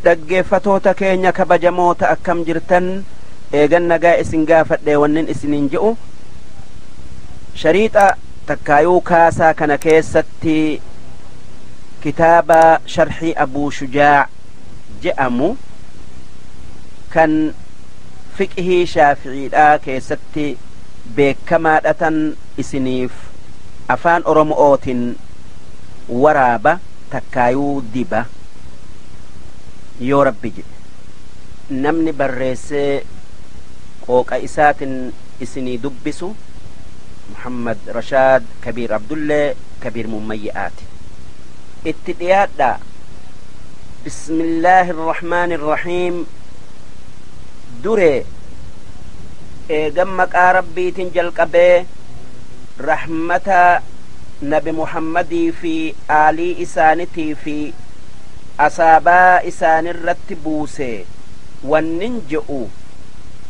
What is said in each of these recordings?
Dhaggeeffatoota keenya kabajamoota, akkam jirtan? Eegan nagaa isin gaafadhe, wannin isiniin je'u shariixa takkaayuu kaasaa kana keessatti kitaaba sharxii Abuu Shujaa je'amu kan fiqhii Shaaficiidhaa keessatti beekamaadhatan isiniif Afaan Oromo'ootin waraaba takkaayuu diba yoo Rabbi jedhe. Namni barreessee qooqa isaatin isinii dubbisu Muhammad Rashaad Kabiir Abdullee Kabiir Mummayyi'aati. Itti dhiyaadhaa. Bismillaahi irrahmaani irrahiim. Duree eegan maqaa Rabbiitin jalqabee, rahmata Nabi Muhammadii fi aalii isaanitii fi asaabaa isaanirratti buuse, wannin je'u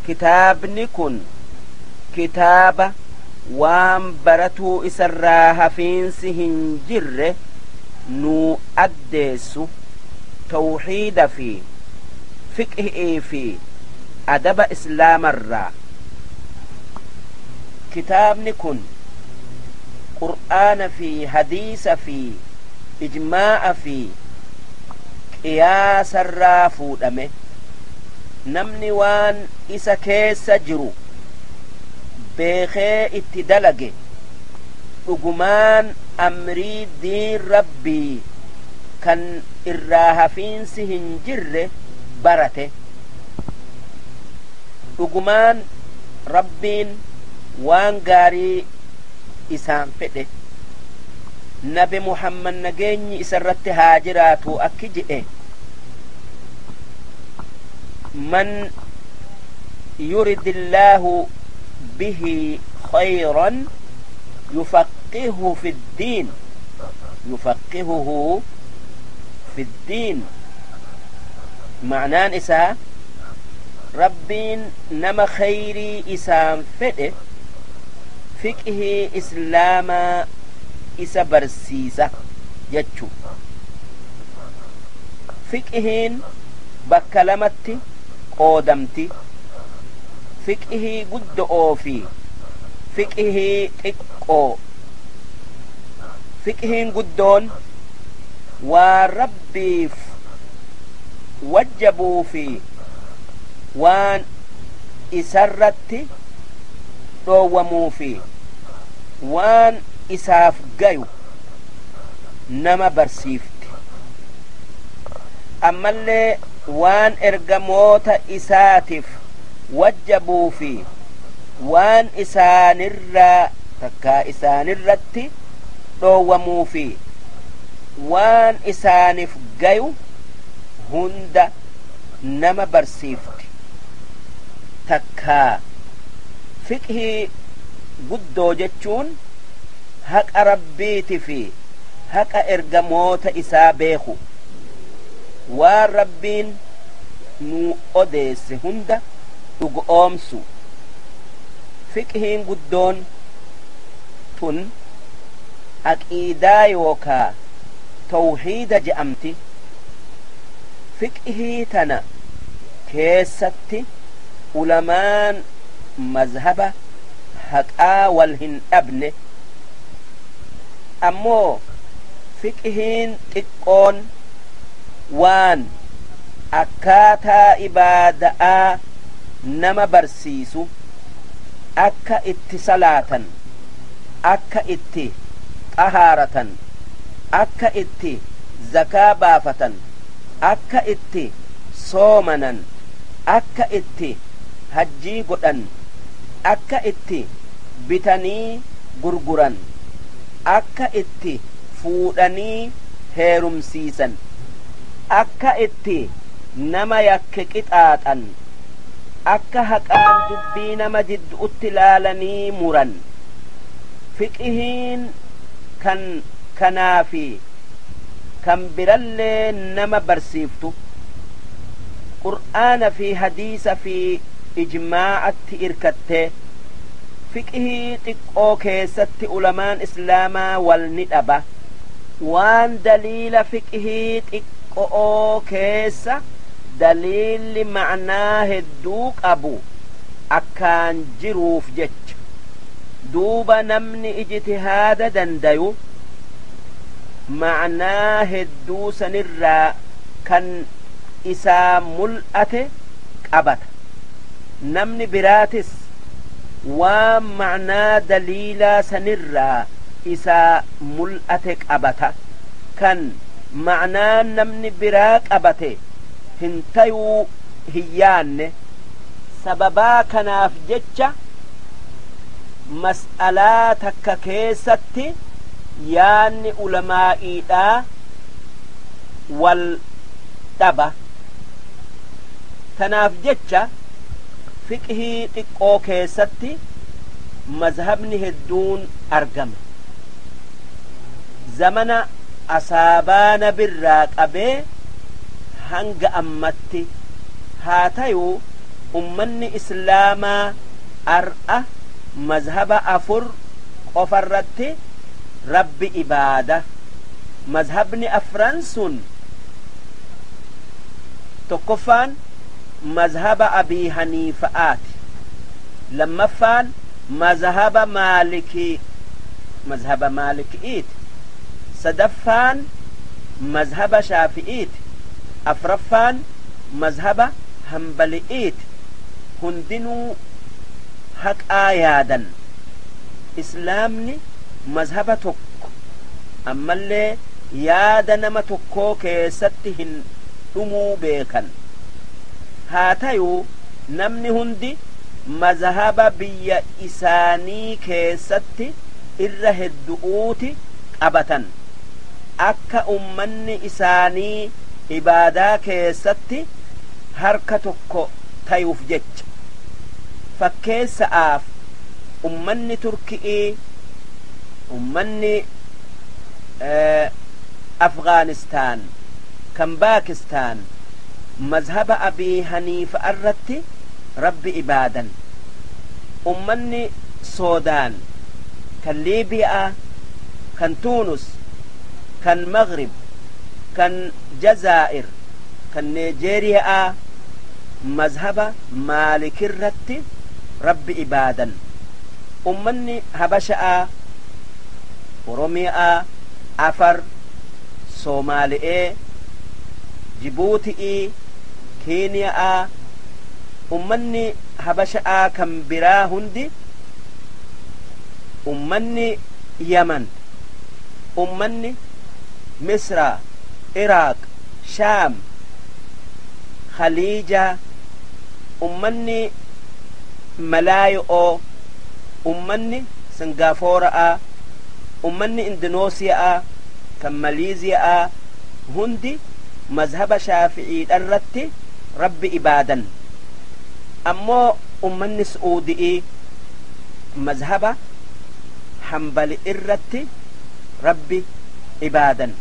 kitaabni kun kitaaba waan baratuu isarraa hafiinsi hin jirre nuu addeessu, tawxiida fi fiqhi'ii fi adaba islaamarraa. Kitaabni kun Qur'aana fi hadiisa fi ijmaa'a fi qiyaasarraa fuudhame. Namni waan isa keessa jiru beekee itti dalage dhugumaan amrii diin Rabbii kan irraa hafiinsi hin jirre barate. Dhugumaan Rabbiin waan gaarii isaan fedhe. Nabi Muhammad, nageenyi isarratti haa jiraatu, akki jedhe: "Man yuridillaahu bihi khayran yufaqihuhu fi ddiin, yufaqihuhu fi ddiin." Ma'naan isaa Rabbiin nama khayrii isaan fedhe fiqhii islaamaa isa barsiisa jechu. Fiqhiin bakka lamatti qoodamti: fiqhii guddo'oo fi fiqhii xiqqoo. Fiqhiin guddoon waan Rabbiif wajjabuu fi waan isarratti dhoowwamuu fi waan isaaf gayu nama barsiifti. Ammallee waan ergamoota isaatiif wajjabuu fi waan isaanirraa takkaa isaanirratti dhoowwamuu fi waan isaaniif gayu hunda nama barsiifti. Takkaa fiqhii guddoo jechuun haqa Rabbiiti fi haqa ergamoota isaa beeku, waan Rabbiin nuu odeesse hunda dhugoomsu. Fiqhiin guddoon tun aqiidaa yookaa tawxiida je'amti. Fiqhii tana keessatti ulamaan mazhaba haqaa wal hin dhabne. Ammoo fiqhiin xiqqoon waan akkaataa ibaada'aa nama barsiisu, akka itti salaatan, akka itti xahaaratan, akka itti zakaa baafatan, akka itti soomanan, akka itti hajjii godhan, akka itti bitanii gurguran, akka itti fuudhanii heerumsiisan, akka itti nama yakke qixaaxan, akka haqaan dubbii nama jiddu'utti laalanii muran. Fiqihiin kan kanaa fi kan birallee nama barsiiftu Qur'aana fi hadiisa fi ijmaa'atti irkattee. Fiqhii xiqqoo keessatti ulamaan islaamaa wal ni dhaba. Waan daliila fiqhii xiqqo'oo keessa Daliilli ma'naa hedduu qabu akkaan jiruuf jecha. Duuba namni ijtihaada dandayu ma'naa hedduu sanirraa kan isaa mul'ate qabata. Namni biraatis waan ma'naa daliilaa sanirraa isaa mul'ate qabata. Kan ma'naa namni biraa qabate hin tayuu hin yaanne. Sababaa kanaaf jecha mas'alaa takka keessatti yaanni ulamaa'iidhaa wal dhaba. Tanaaf jecha fiqhii xiqqoo keessatti mazhabni hedduun argama. Zamana asaabaa nabirraa qabee hanga ammatti haa tayuu ummanni islaamaa ar'a mazhaba afur qofarratti Rabbi ibaada. Mazhabni afran sun tokkoffaan mazhaba Abii Haniifa'aati, lammaffaan mazhaba Maalikii, mazhaba Maalikiiti, sadaffaan mazhaba Shaafi'iiti, afraffaan mazhaba Hambali'iiti. Hundinuu haqaa yaadan. Islaamni mazhaba tokko ammallee yaada nama tokkoo keessatti hin dhumuu beekan. Haa tayuu namni hundi mazhaba biyya isaanii keessatti irra heddu'uuti qabatan, akka ummanni isaanii ibaadaa keessatti harka tokko tayuuf jecha. Fakkeessa'aaf ummanni Turki'ii, ummanni Afgaanistaan, kan Baakistaan mazhaba Abii Haniifa irratti Rabbi ibaadan. Ummanni Soodaan, kan Liibiyaa, kan Tuunus, kan Maghrib, kan Jazaa'ir, kan Neejeeriyaa mazhaba Maalikirratti Rabbi ibaadan. Ummanni Habasha'aa, Oromiyaa, Afar, Soomaali'ee, Jibuuti'ii, Keeniyaa, ummanni Habasha'aa kan biraa hundi, ummanni Yaman, ummanni Misraa, Iraaq, Shaam, Khaliijaa, ummanni Malaayo'oo, ummanni Singaafoora'aa, ummanni Indonoosiya'a, kan Maliiziya'a hundi mazhaba Shaafi'iidharratti Rabbi ibaadan. Ammoo ummanni Su'uudi'ii mazhaba Hambali irratti Rabbi ibaadan.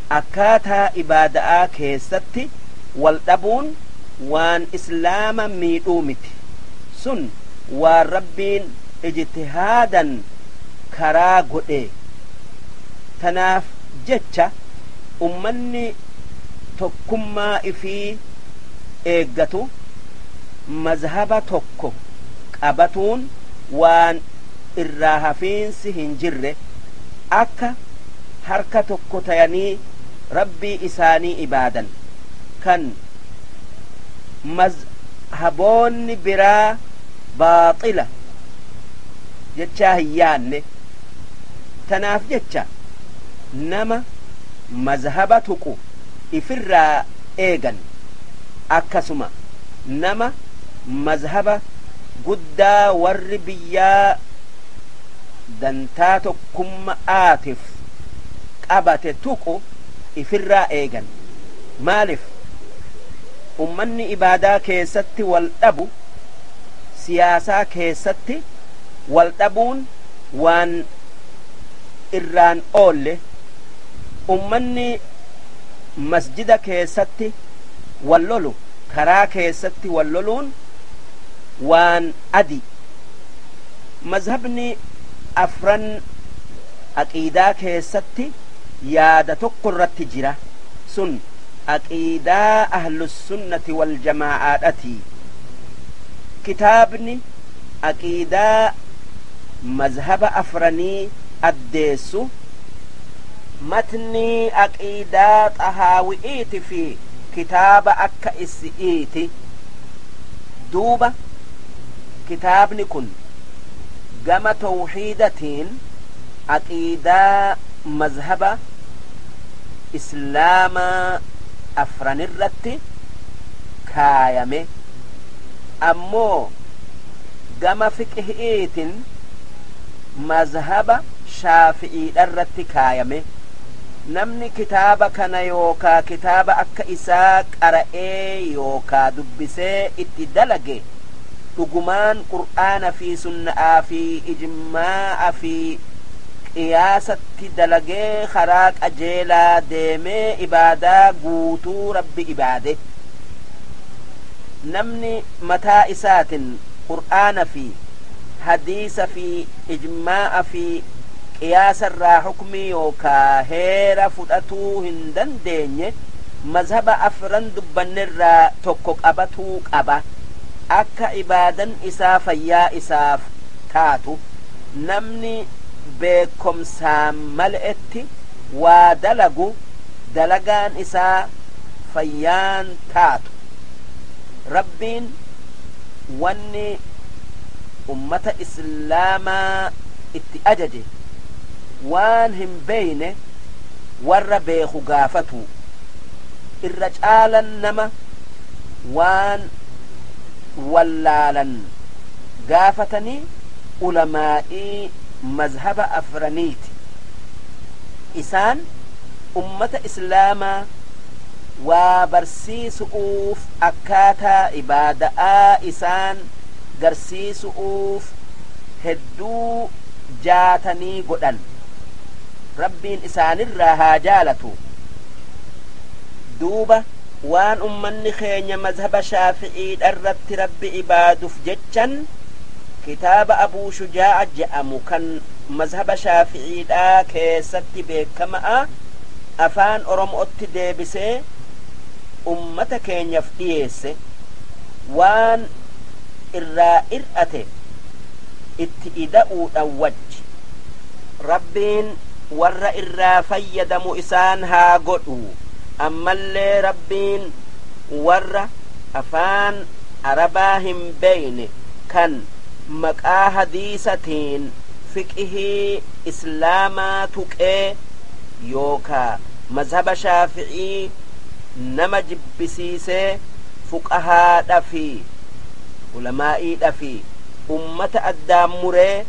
Akkaataa ibaada'aa keessatti wal dhabuun waan islaama miidhuu miti. Sun waan Rabbiin ijtihaadan karaa godhe. Tanaaf jecha ummanni tokkummaa ifii eeggatu mazhaba tokko qabatuun waan irraa hafiinsi hin jirre, akka harka tokko tayanii Rabbii isaanii ibaadan. Kan mazhaboonni biraa baaxila jechaa hin yaanne. Tanaaf jecha nama mazhaba tuqu ifirraa eegan. Akkasuma nama mazhaba guddaa warri biyyaa dantaa tokkumma'aatif qabate tuqu ifirraa eegan. Maalif ummanni ibaadaa keessatti wal dhabu, siyaasaa keessatti wal dhabuun waan irraan oolle. Ummanni masjida keessatti wal lolu, karaa keessatti wal loluun waan adi. Mazhabni afran aqiidaa keessatti yaada tokko irratti jira. Sun Aqiidaa Ahlussunnati Waljamaa'aadhati. Kitaabni aqiidaa mazhaba afranii addeessu matnii aqiidaa Xahaawi'iiti fi kitaaba akka isi'iiti. Duuba kitaabni kun gama tawxiidatiin aqiidaa mazhaba Islaamaa afranirratti kaayame, ammoo gama fiqhi'iitin mazhaba Shaafi'iidharratti kaayame. Namni kitaaba kana yookaa kitaaba akka isaa qara'ee yookaa dubbisee itti dalage dhugumaan Qur'aana fi sunna'aa fi ijmaa'a fi qiyaasatti dalagee karaa qajeelaa deemee ibaadaa guutuu Rabbi ibaade. Namni mataa isaatin Qur'aana fi hadiisa fi ijmaa'a fi qiyaasarraa hukmii yookaa heera fudhatuu hin dandeenye mazhaba afran dubbannerraa tokko qabatuu qaba, akka ibaadan isaa fayyaa isaaf taatu. Namni beekkomsaan male'etti waa dalagu dalagaan isaa fayyaan taatu. Rabbiin wanni ummata Islaamaa itti ajaje waan hin beeyne warra beeku gaafatuu. Irra caalan nama waan wallaalan gaafatanii ulamaa'ii mazhaba afraniiti. Isaan ummata Islaamaa waa barsiisu'uuf, akkaataa ibaada'aa isaan garsiisu'uuf hedduu jaatanii godhan. Rabbiin isaanirraa haa jaalatu. Duuba waan ummanni keenya mazhaba Shaafi'iidharratti Rabbi ibaaduf jechan kitaaba Abuu Shujaa'a je'amu kan mazhaba Shaafi'iidhaa keessatti beekama'a afaan Oromo'otti deebisee ummata keenyaf dhiyeesse. Waan irraa ir'ate itti ida'uudhan wajji. Rabbiin warra irraa fayyadamu isaan haa godhu. Ammallee Rabbiin warra afaan Arabaa hin beeyne kan maqaa hadiisatiin fiqhii Islaamaa tuqee yookaa mazhaba Shaafi'ii nama jibbisiisee fuqahaadha fi ulamaa'iidha fi ummata addaan muree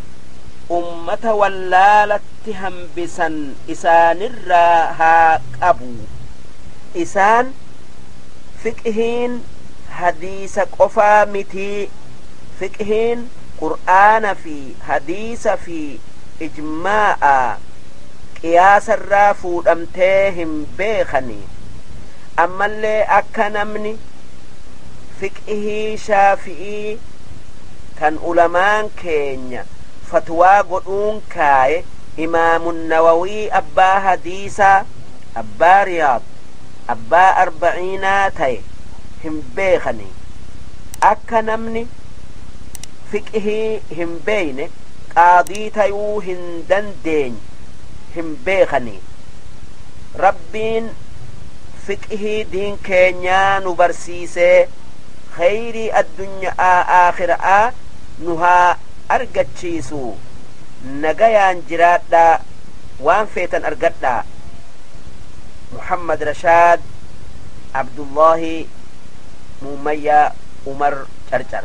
ummata wallaalatti hambisan isaanirraa haa qabu. Isaan fiqhiin hadiisa qofaa mitii, fiqhiin Qur'aana fi hadiisa fi ijmaa'a qiyaasarraa fuudhamtee hin beekani. Ammallee akka namni fiqhii Shaafi'ii kan ulamaan keenya fatwaa godhuun kaaye, Imaamun Nawawii abbaa hadiisaa, abbaa Riyaad, abbaa arba'iinaa taye hin beekani. Akka namni fiqhii hin beeyne qaadii tayuu hin dandeenye hin beekani. Rabbiin fiqhii diin keenyaa nu barsiisee kheyrii addunya'aa aakhira'aa nu haa argachiisu. Nagayaan jiraadhaa, waan feetan argadhaa. Muhammad Rashaad Abdullahi Muummayyaa Umar Carcar.